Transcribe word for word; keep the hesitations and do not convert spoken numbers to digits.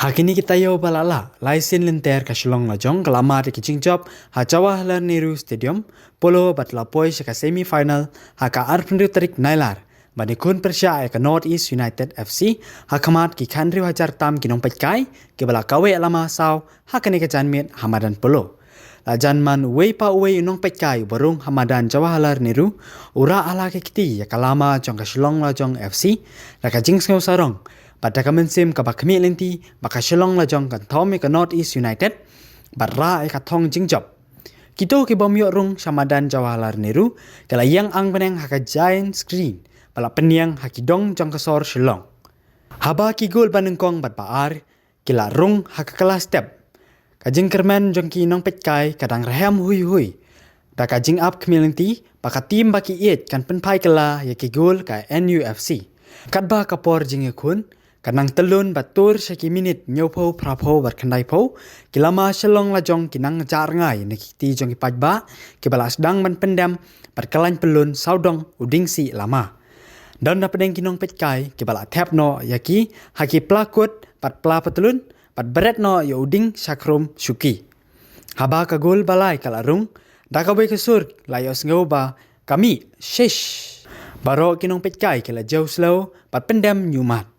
Ha kine ki taïew ba la lah, lai sien lynter ka Shillong Lajong ka la mad ïa ki jingjop ha Jawaharlal Nehru Stadium, Polo bad la poi sha ka semi final ha ka arphew tarik Nailar, ban ïakhun pyrshah ïa ka North East United F C ha khmat ki khathynriew hajar tam ki nongpeitkai kiba la kaweh lama saw ha kane ka janmiet ha madan Polo. La jan man uwei pa uwei u nongpeitkai uba rung ha madan Jawaharlal Nehru u rah ha la ka kti ïa ka lama jong ka Shillong Lajong F C da ka jingsngew sarong bad da ka mynsiem kaba khmih lynti ba ka Shillong Lajong kan thom ïa ka North East United bad rah ïa ka thong jingjop. Kito ki bym ïoh rung sha madan Jawaharlal Nehru ki la ïeng ang bneng ha ka giant screen ba la pynïeng ha ki dong jong ka sor Shillong. Haba ki gol ba nyngkong bad ba ar ki la rung ha ka kylla step, ka jingkyrmen jong ki nongpeitkai ka dang rhem hui hui da ka jingap khmih lynti ba ka tim ba ki ïeit kan pynphai kylla ïa ki gol ka N U F C. Katba ka por jingïakhun ka nang tyllun bad tur sha ki minit hynñiewphew, phraphew bad khyndaiphew, ki lama Shillong Lajong ki nang jah rngai na ki kti jong ki paidbah kiba la sdang ban pyndem bad kylla pynlun sawdong u dieng sih lama. Don napdeng ki nongpeitkai kiba la thep noh ïa ki ha ki pla kut bad pla patlun bad bret noh ïa u dieng shakhrum shuki. Haba ka gol ba lai ka la rung, da kawei ka sur la ïohsngew ba ka mih shish. Baroh ki nongpeitkai ki la jew slem bad pyndem ñiuhmat.